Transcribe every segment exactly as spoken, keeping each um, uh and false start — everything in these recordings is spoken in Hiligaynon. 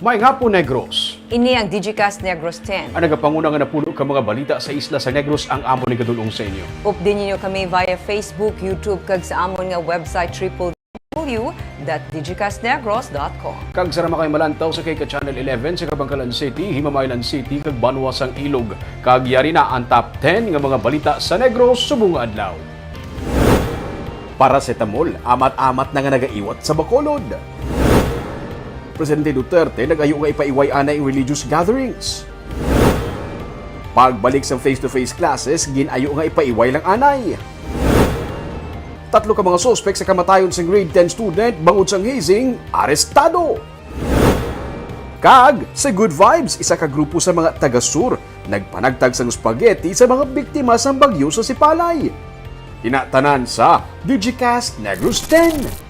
Maayong hapon, Negros. Ini ang Digicast Negros ten. Ang nagapanguna nga napulo ka mga balita sa isla sa Negros ang amon igadul-ong sa inyo. Updi ninyo kami via Facebook, YouTube, kag sa amon nga website, triple w dot digicastnegros dot com. Kag sa mga malantaw sa kay ka Channel eleven sa Kabankalan City, Himamaylan City, kag Banwa sang Ilog. Kag yari na ang top ten nga mga balita sa Negros subong nga adlaw. Paracetamol, amat-amat na nga nagaiwat sa Bacolod. Presidente Duterte nag-ayo nga ipaiway anay ang religious gatherings. Pagbalik sa face-to-face classes, gin-ayo nga ipaiway lang anay. Tatlo ka mga suspek sa kamatayon sang grade ten student bangod sang hazing, arestado. Kag sa Good Vibes, isa ka grupo sa mga taga-Sur nagpanagtag sang spaghetti sa mga biktima sang bagyo sa Sipalay. Ina tanan sa Digicast Negros ten.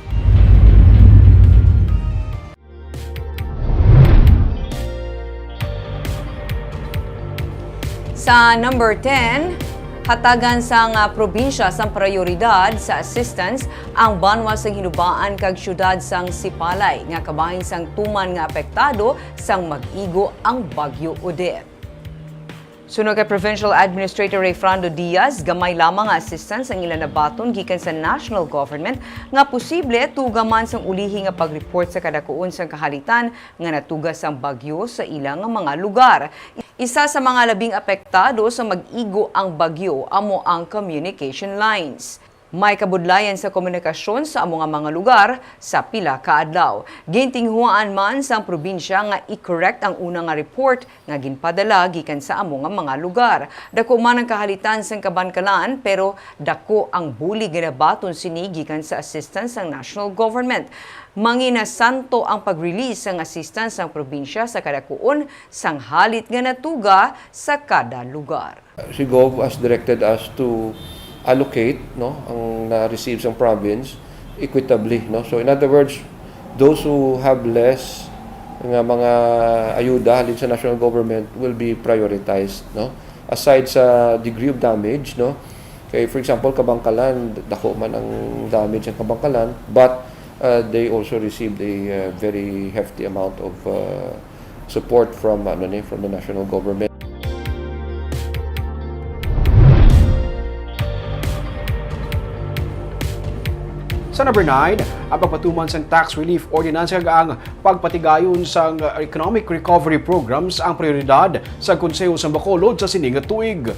Sa number ten, hatagan sang, ah, probinsya sang prayoridad sa assistance ang banwa sang Hinubaan kag siyudad sang Sipalay nga kabahin sang tuman nga apektado sang mag-igo ang Bagyo Odette. Suno kay Provincial Administrator Rayfrando Diaz, gamay lamang nga assistance ang ila nabaton gikan sa national government nga posible tuga man sang ulihi nga pag-report sa kadakuon sang kahalitan nga natuga sang bagyo sa ila nga mga lugar. Isa sa mga labing apektado sa mag-igo ang bagyo amo ang communication lines. May kabudlayan sa komunikasyon sa amo nga mga lugar sa pila ka adlaw. Gintinguhaan man sang probinsya nga i-correct ang una nga report nga ginpadala gikan sa amo nga mga lugar. Dako man ang kahalitan sang kabankalan, pero dako ang bulig nga nabaton sini gikan sa assistance sang national government. Manginasanto ang pag-release sang assistance sang probinsya sa kadakuon sang halit nga natuga sa kada lugar. Si Gov has directed us to allocate, no, ang na-receive sang province equitably, no. So in other words, those who have less nga mga ayuda halin sa national government will be prioritized, no. Aside sa degree of damage, no. Kay for example, Kabankalan, dako man ang damage sa Kabankalan, but uh, they also received a uh, very hefty amount of uh, support from, ano ni, from the national government. Sa number nine, ang pagpatuman sang tax relief ordinance kag ang pagpatigayon sang economic recovery programs ang prioridad sa Konseho sa Bacolod sa sini nga tuig.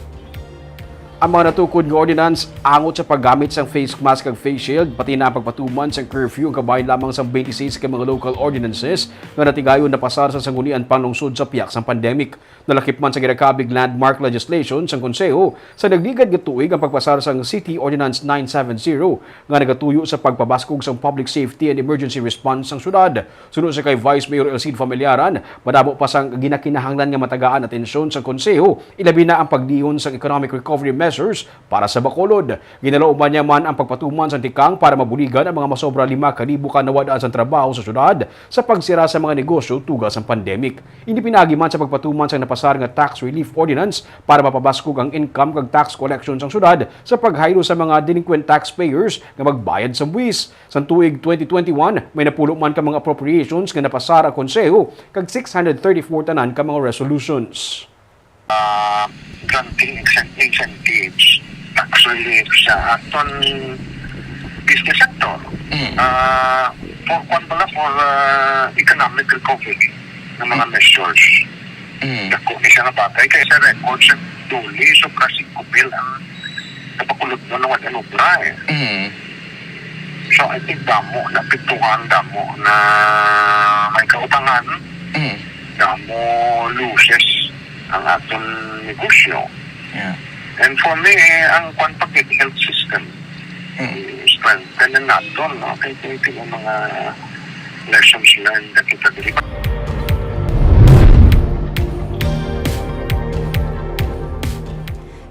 Ang mga natukod nga ordinance angot sa paggamit sang face mask kag face shield, pati na ang pagpatuman sang curfew ang kabahin lamang sang twenty-six ka mga local ordinances nga natigayon napasar sa Sangguniang Panlungsod sa piyak sang pandemic. Nalakip man sa ginakabig landmark legislation sang Konseho sa nagligad nga tuig ang pagpasar sang City Ordinance nine seven zero nga nagatuyo sa pagpabaskog sang public safety and emergency response sang syudad. Suno sa kay Vice Mayor Elcid Familiaran, madamo pa sang ginakinahanglan nga matagaan atensyon sang Konseho, ilabi na ang paglihon sang economic recovery measures para sa Bacolod. Ginalauman niya man ang pagpatuman sang tikang para mabuligan ang mga masobra lima ka libo ka nawad-an sang trabaho sa syudad sa pagsira sa mga negosyo tuga sang pandemic. Ini pinaagi man sa pagpatuman sang napasar nga tax relief ordinance para mapabaskog ang income kag tax collection sang syudad sa paghaylo sa mga delinquent taxpayers nga magbayad sang buwis. Sang tuig twenty twenty-one, may napulo man ka mga appropriations nga napasar ang Konseho kag six hundred thirty-four tanan ka mga resolutions. Ah, granting incen- incentives, tax relief sa aton business sector. Mm. Ah, for kwan pala, for ah, economic recovery ng mga measures. Mm. Dako ni siya nga bagay kay sa record sa Dole, sobra singko mil ang napakulod mo na wala obra eh. Mm. So I think damo na pituhan, damo na may kautangan, Mm. damo loses ang aton negosyo. Yeah. And for me, eh, ang kwan pa gid, health system. Mm. Strengthen na nato, no? Kay kay kay mga lessons learned na kita diri.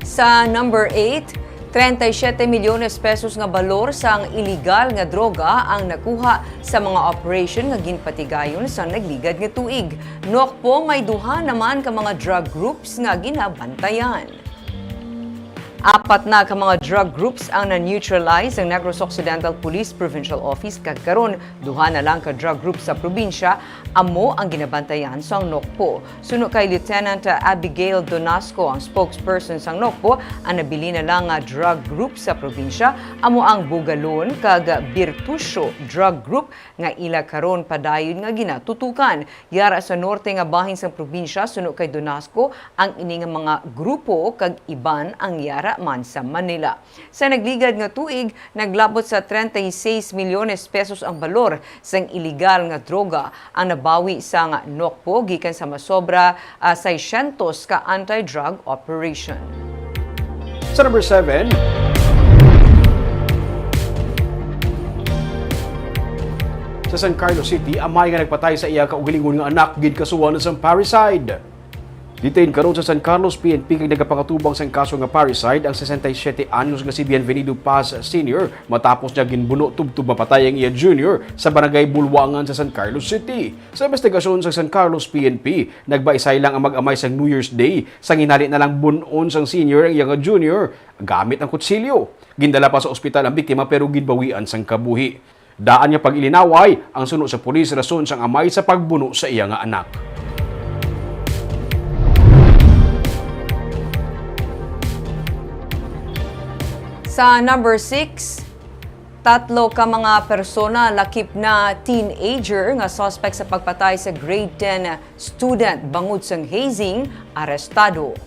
Sa number eight, treinta y siete milyones pesos nga balor sang iligal nga droga ang nakuha sa mga operation nga ginpatigayon sa nagligad nga tuig. Nokpo, may duha naman ka mga drug groups nga ginabantayan. Apat na ka mga drug groups ang na-neutralize ang Negros Occidental Police Provincial Office, kag karon duha na lang ka drug group sa probinsya amo ang ginabantayan sang NOCPO. Suno kay Lieutenant Abigail Donasco, ang spokesperson sang NOCPO, ang nabilin na lang nga drug group sa probinsya amo ang Bugalon kag Birtusyo drug group nga ila karon padayon nga ginatutukan. Yara sa norte nga bahin sang probinsya, suno kay Donasco, ang ini nga mga grupo kag iban ang yara man sa Manila. Sa nagligad nga tuig, naglabot sa treinta y seis milyones pesos ang balor sang iligal nga droga ang nabawi sang NOCPO gikan sa masobra, ah, seiscientos ka anti-drug operation. Sa number seven, sa San Carlos City, amay nga nagpatay sa iya kaugalingon nga anak ginkasuhan sang parricide. Detained karon sa San Carlos P N P kag nagapangatubang sang kaso nga parricide ang sesenta y siyete anyos nga si Bienvenido Paz Senior matapos niya ginbuno tubtob mapatay ang iya junior sa barangay Bulwangan sa San Carlos City. Sa investigasyon sa San Carlos P N P, nagbaisay lang ang mag-amay sang New Year's Day, sang hinali na lang bun-on sang senior ang iya nga junior gamit ang kutsilyo. Gindala pa sa ospital ang biktima pero ginbawian sang kabuhi. Daan nga pag-ilinaway ang suno sa pulis rason sang amay sa pagbuno sa iya nga anak. Sa number six, tatlo ka mga persona, lakip na teenager, nga suspect sa pagpatay sa grade ten student bangod sang hazing, arestado.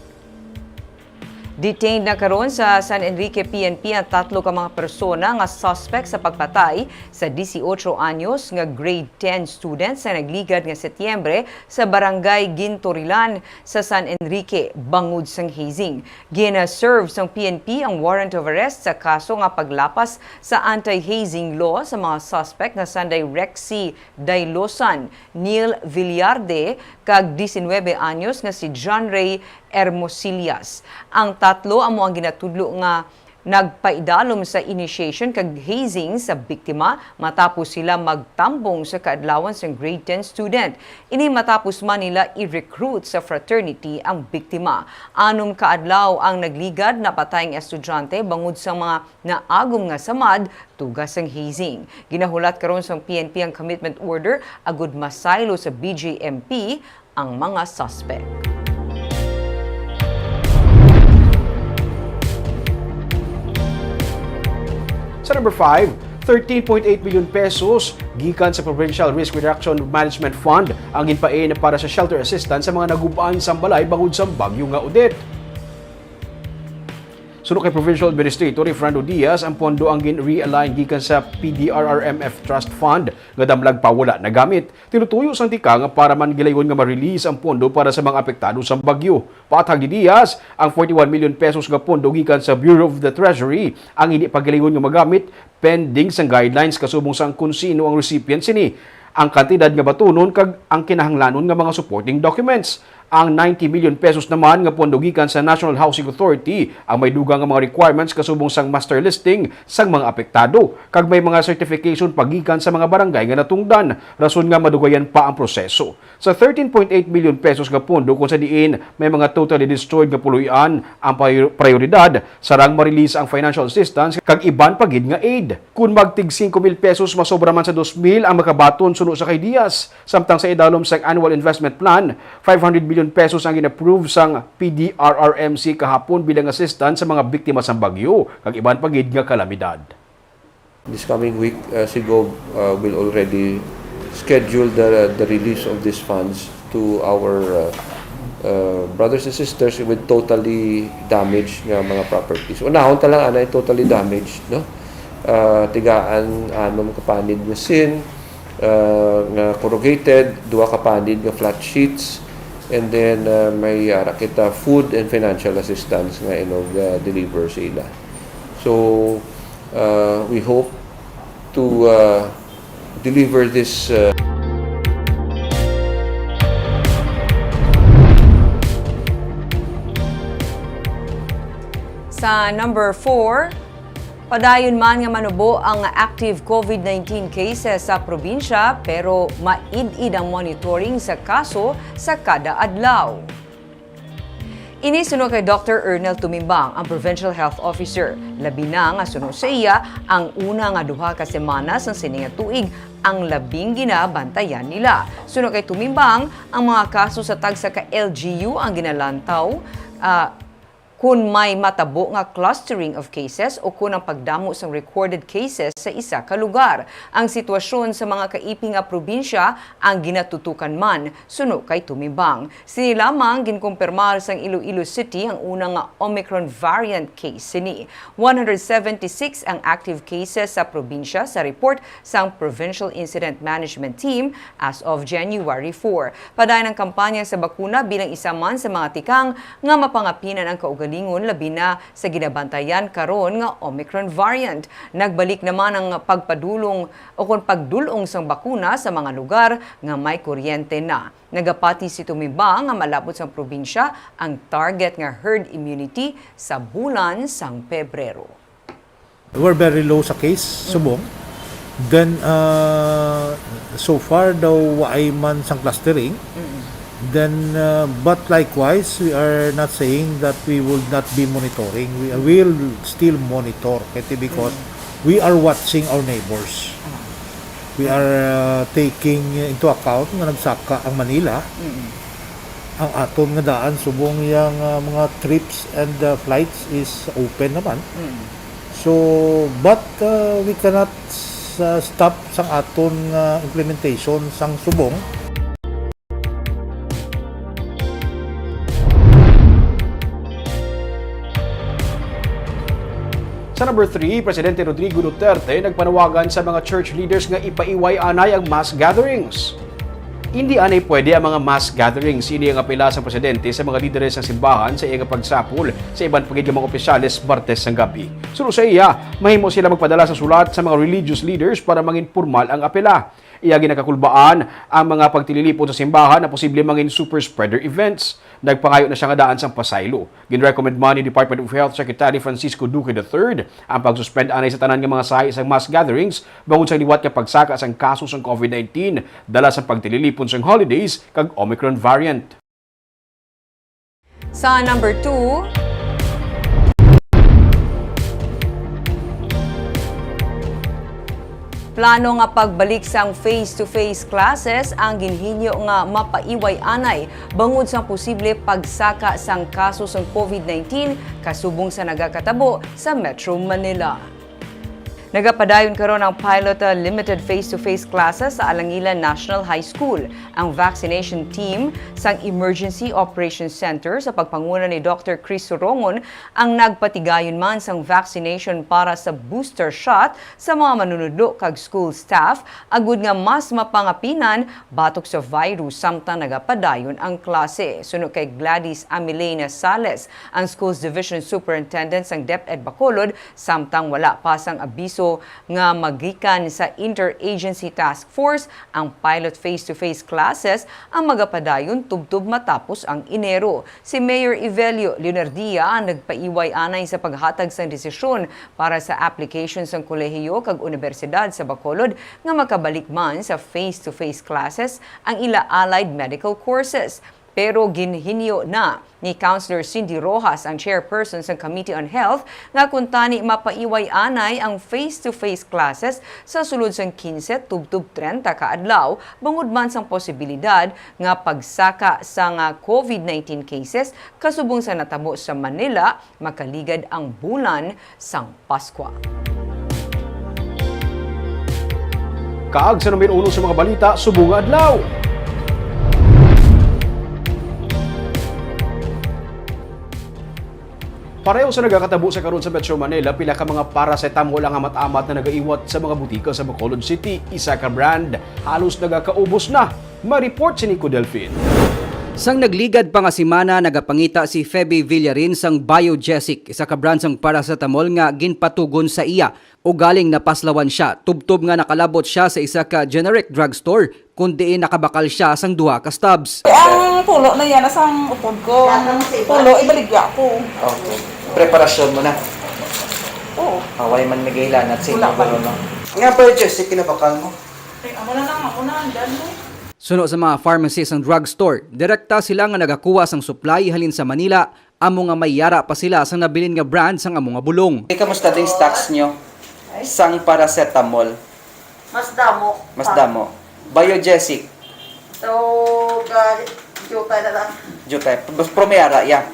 Detained na karon sa San Enrique P N P ang tatlo ka mga persona nga suspect sa pagpatay sa disiotso anyos nga grade ten student sa nagligad nga Setyembre sa Barangay Gintorilan sa San Enrique bangod sang hazing. Gina-serve sang P N P ang warrant of arrest sa kaso nga paglapas sa anti-hazing law sa mga suspect nga sanday Rexy Dailosan, Neil Villarde, kag diecinuebe anyos nga si John Ray Hermosillas. Ang tatlo amo ang ginatudlo nga nagpaidalom sa initiation kag hazing sa biktima matapos sila magtambong sa kaadlawan sang grade ten student. Ini matapos man nila i-recruit sa fraternity ang biktima. Anom ka adlaw ang nagligad, napatay ang estudyante bangod sa mga naagom nga samad tuga sang hazing. Ginahulat karon sang P N P ang commitment order agud masaylo sa B J M P ang mga suspect. Sa number five, thirteen point eight million pesos gikan sa Provincial Risk Reduction Management Fund ang ginpain para sa shelter assistance sa mga nagub-an sang balay bangod sa bagyo nga Odette. Suno kay Provincial Administrator Fernando Diaz, ang pondo ang gin-realign gikan sa P D R R M F Trust Fund nga damlag pa wala nagamit. Tinutuyo sang TICA nga para man gilayon nga ma-release ang pondo para sa mga apektado sang bagyo. Paathag ni Diaz, ang forty-one million pesos nga pondo gikan sa Bureau of the Treasury ang hindi pa gilayon nga magamit pending sang guidelines kasubong sang kon sino ang recipient sini, ang kantidad nga batunon kag ang kinahanglanon nga mga supporting documents. Ang ninety million pesos naman nga pondo gikan sa National Housing Authority ang may dugang nga mga requirements kasubong sang master listing sang mga apektado, kag may mga certification pa gikan sa mga barangay nga natungdan, rason nga madugayan pa ang proseso. Sa thirteen point eight million pesos nga pondo, kung sa diin may mga totally destroyed nga puloy-an ang prior-, prioridad, sarang ma-release ang financial assistance kag iban pa gid nga aid. Kun magtig singko mil pesos, masobra man sa dos mil ang makabaton suno sa kay Diaz. Samtang sa idalom sang annual investment plan, five hundred million pesos ang gin-approve sang P D R R M C kahapon bilang assistance sa mga biktima sang bagyo kag iban pa gid nga kalamidad. This coming week, uh, si Gov, uh, will already schedule the, the release of these funds to our, uh, uh, brothers and sisters with totally damaged nga mga properties. Unahon ta lang anay totally damaged, no? Uh, tigaan anom ka panid nga sin, uh, nga corrugated, duha ka panid nga flat sheets, and then, uh, may ara kita food and financial assistance nga inog, uh, deliver sa ila. So, uh, we hope to, uh, deliver this, uh, Sa number four, padayon man nga manubo ang active COVID nineteen cases sa probinsya, pero maid-id ang monitoring sa kaso sa kada adlaw. Ini suno kay Doctor Ernel Tumimbang, ang Provincial Health Officer. Labi na nga suno sa iya, ang una nga duha ka semana sang sini nga tuig ang labing ginabantayan nila. Suno kay Tumimbang, ang mga kaso sa tagsa ka L G U ang ginalantaw, ah, kun may matabo nga clustering of cases o kun ang pagdamo sang recorded cases sa isa ka lugar. Ang sitwasyon sa mga kaiping nga probinsya ang ginatutukan man, suno kay Tumimbang. Sini lamang ginkumpirmar sang Iloilo City ang una nga Omicron variant case sini. One hundred seventy-six ang active cases sa probinsya sa report sang Provincial Incident Management Team as of January four. Padayon ang kampanya sa bakuna bilang isa man sa mga tikang nga mapangapinan ang kaugalingon, labi na sa ginabantayan karon nga Omicron variant. Nagbalik naman ang pagpadulong o kon pagdul-ong sang bakuna sa mga lugar nga may kuryente na. Nagapati si Tumimbang nga malabot sang probinsya ang target nga herd immunity sa bulan sang Pebrero. We're very low sa case, subong. Then, uh, so far daw waay man sang clustering. Then, uh, but likewise, we are not saying that we will not be monitoring. We will still monitor, kay because we are watching our neighbors. We are uh, taking into account nga nagsaka ang Manila. Ang aton nga daan subong yang uh, mga trips and uh, flights is open naman. So, but uh, we cannot uh, stop sang aton nga implementation sang subong. Sa number three, Presidente Rodrigo Duterte nagpanawagan sa mga church leaders nga ipaiway anay ang mass gatherings. Hindi anay pwede ang mga mass gatherings, ini ang apela sang presidente sa mga lideres sang simbahan sa iya nga pagsapol sa iban pa gid nga mga opisyales Martes sang gabi. Suno sa iya, mahimo sila magpadala sa sulat sa mga religious leaders para mangin pormal ang apela. Iya ginakalbayan ang mga pagtililipon sa simbahan nga posible mangin super spreader events. Nagpangayo na siya nga daan sang pasaylo. Ginrecommend man ni Department of Health Secretary Francisco Duque the third ang pag-suspend anay sa tanan nga mga sahi sang mass gatherings bangod sa liwat nga pagsaka sang kaso sang COVID nineteen dala sa pagtililipon sang holidays kag Omicron variant. Sa number two, plano nga pagbalik sang face-to-face classes ang ginhinyo nga mapaiway anay bangod sang posible pagsaka sang kaso sang COVID nineteen kasubong sa nagakatabo sa Metro Manila. Nagapadayon karon ang pilot, uh, limited face-to-face classes sa Alangilan National High School. Ang vaccination team sang Emergency Operations Center sa pagpanguna ni Doctor Chris Sorongon ang nagpatigayon man sang vaccination para sa booster shot sa mga manunudlo kag school staff, agud nga mas mapangapinan batok sa virus samtang nagapadayon ang klase. Suno kay Gladys Amilena Sales, ang Schools Division Superintendent sang DepEd Bacolod, samtang wala pa sang abiso nga magikan sa Interagency Task Force ang pilot face-to-face classes ang magapadayon tubtob matapos ang Enero. Si Mayor Evelio Leonardia ang nagpaiway anay sa paghatag sang desisyon para sa application sang kolehiyo kag unibersidad sa Bacolod nga makabalik man sa face-to-face classes ang ila allied medical courses. Pero ginhinyo na ni Councilor Cindy Rojas, ang chairperson sang Committee on Health, nga kuntani mapaiway anay ang face-to-face classes sa sulod sang kinse tubtob trenta ka adlaw, bangod man sang posibilidad nga pagsaka sang COVID nineteen cases kasubong sa natabo sa Manila makaligad ang bulan sang Pascua. Kag sa numero uno sa mga balita subong nga adlaw. Pareho sa nagakatabo sa karon sa Metro Manila, pila ka mga paracetamol ang amat-amat na nagaiwat sa mga butika sa Bacolod City. Isa ka brand, halos nagakaubos na. May report si Nico Delfin. Sang nagligad pa nga semana, nagapangita si Feby Villarin sang Biogesic, isa ka brand sang paracetamol nga ginpatugon sa iya. Ugaling napaslawan sia, tubtob nga nakalabot sia sa isa ka generic drugstore, kun diin nakabakal sia sang duha ka stubs. Ang tulo na yan, asang upod ko. Ang tulo, ibaligya ko. Okay. Preparasyon mo na. Oo. Away man migilan at sa inyo, no? Nga, Biogesic, kinabakal mo? Ay, amo na lang, amo na, ang dami. Suno sa mga pharmacy sang drugstore, direkta sila nga nagakuha sang supply halin sa Manila Amo nga may yara pa sila sang nabilin nga brand sang amo nga bulong. Okay, kamusta ding stocks nyo sang paracetamol? Mas damo Mas pa. Damo. Biogesic. So, ga-, jutay na lang. Jutay. Mas promyara, ya.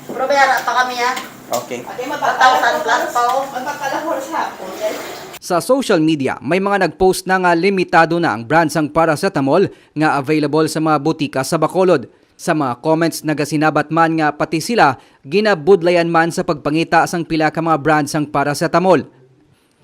Promyara pa kami, ya. Okay. One thousand plus pa, oh. Magpapalahor sa hapon, guys. Sa social media, may mga nag-post na nga limitado na ang brand sang paracetamol nga available sa mga butika sa Bacolod. Sa mga comments, nagasinabat man nga pati sila ginabudlayan man sa pagpangita sang pila ka mga brand sang paracetamol.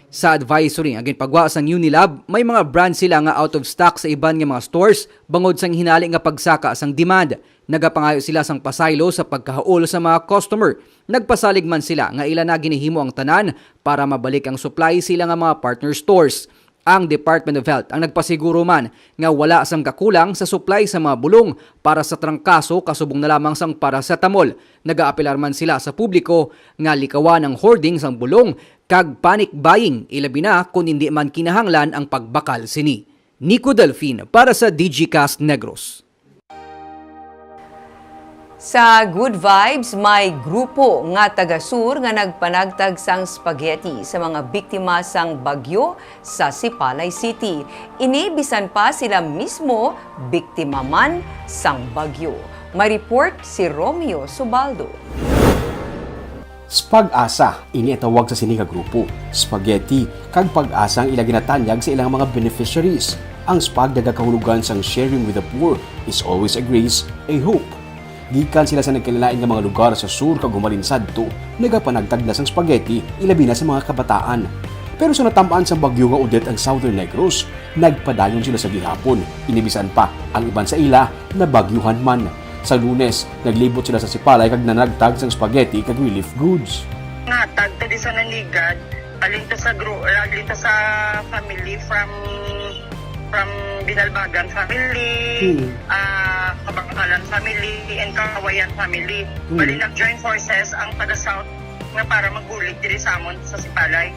Sa advisory nga ginpagwa sang Unilab, may mga brand sila nga out of stock sa iban nga mga stores bangod sang hinali nga pagsaka sang demand. Nagapangayo sila sang pasaylo sa pagkahaul sa mga customer. Nagpasalig man sila nga ila na ginahimo ang tanan para mabalik ang supply sa ila nga mga partner stores. Ang Department of Health ang nagpasiguro man nga wala sang kakulang sa supply sa mga bulong para sa trangkaso kasubong na lamang sang paracetamol. Nagaapelar man sila sa publiko nga likawan ang hoarding sang bulong kag panic buying, ilabi na kon indi man kinahanglan ang pagbakal sini. Nico Delfin para sa Digicast Negros. Sa Good Vibes, may grupo nga taga-Sur nga nagpanagtag sang spaghetti sa mga biktima sang bagyo sa Sipalay City. Ini bisan pa sila mismo biktima man sang bagyo. May report si Romeo Subaldo. Spag-asa, ini ang tawag sa sini nga grupo. Spaghetti kag pag-asa ang ila ginatanyag sa ilang mga beneficiaries. Ang Spag nagakahulugan sang sharing with the poor is always a grace, a hope. Gikan sila sa nagkalain-lain nga mga lugar sa sur kag humalin sadto, nagapanagtag na sang spaghetti, ilabi na sa mga kabataan. Pero sa natam-an sang bagyo nga Odette ang Southern Negros, nagpadayon sila sa gihapon. Ini bisan pa, ang iban sa ila nabagyuhan man. Sa Lunes, naglibot sila sa Sipalay kag nanagtag sang spaghetti kag relief goods. Natag to di sa nanigad, alin to sa gru-, alin to sa family from, from Binalbagan family, Hmm. ah, Kabangkalan family, and Kawayan family. Hmm. Bali, nag-join forces ang taga South nga para magbulig diri sa amon sa Sipalay.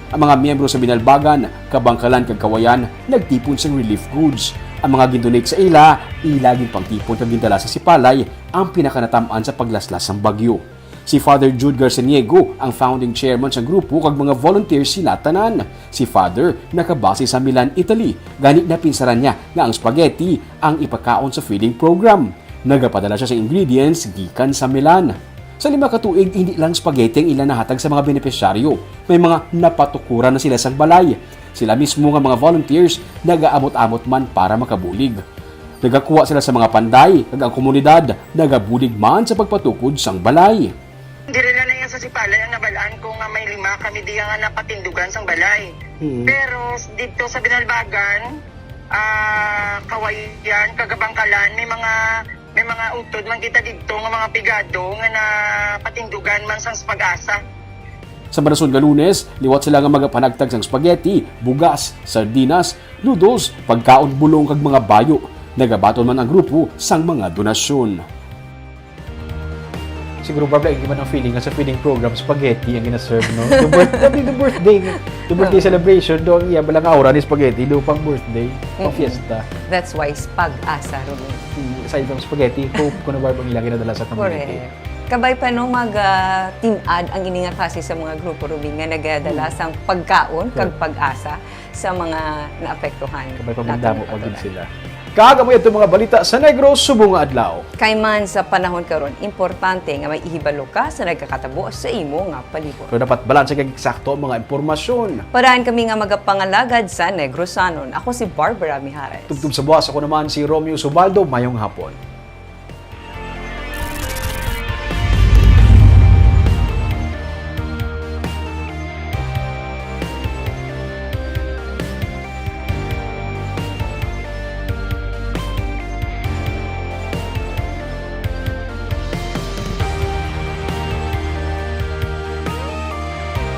Ang mga miyembro sa Binalbagan, Kabangkalan kag Kawayan nagtipon sang relief goods. Ang mga gindonate sa ila, ila ginpangtipon kag gindala sa Sipalay ang pinakanatam-an sa paglaslas sang bagyo. Si Father Jude Garciniego ang founding chairman sang grupo kag mga volunteers sila tanan. Si Father nakabase sa Milan, Italy, gani napinsaran niya nga ang spaghetti ang ipakaon sa feeding program. Nagapadala siya sa ingredients gikan sa Milan. Sa lima ka tuig, hindi lang spaghetti ang ila nahatag sa mga benepisyaryo. May mga napatukuran na sila sang balay. Sila mismo nga mga volunteers nagaamot-amot man para makabulig. Nagakuha sila sa mga panday, kag ang komunidad nagabulig man sa pagpatukod sang balay. Diri na lang sa Sipalay ang nabalaan ko nga may lima kami diya nga napatindugan sang balay. Mm. Pero s-, didto sa Binalbagan, ah, Kawayan, Kabangkalan, may mga, may mga utod man kita didto nga mga pigado nga napatindugan man sang Spag-asa. Sa marason nga Lunes, liwat sila nga magapanagtag sang spaghetti, bugas, sardinas, noodles, pagkaon, bulong kag mga bayo. Nagabaton man ang grupo sang mga donasyon. Siguro, Barb, lagi man ang feeling nga sa feeding program, spaghetti ang ginaserve, no? The birth-, the, the birthday, the birthday celebration, do, ang iya bala nga aura ni spaghetti, do pang birthday, pang Mm-mm. fiesta. That's why Spag-asa, Ruby. Mm, aside from spaghetti, hope ko na, Barb, ang ilang ginadala sa community. Correct. Kabay pa, no, mag, ah, tin-ad ang ini nga klase sa mga grupo, Ruby, nga nagadala Mm. sang pagkaon kag Correct. pag-asa sa mga naapektuhan Kabay pa naton magdamo nga pa gid katulad. sila. Kag amo ito mga balita sa Negros subong nga adlaw. Kay man sa panahon karon, importante nga may ihibalo ka sa nagakatabo sa imo nga palibot. Pero dapat balanse kag eksakto ang mga impormasyon. Parahan kami nga magapangalagad sa Negrosanon. Ako si Barbara Mijares. Tubtob sa buwas, ako naman si Romeo Subaldo. Mayong hapon.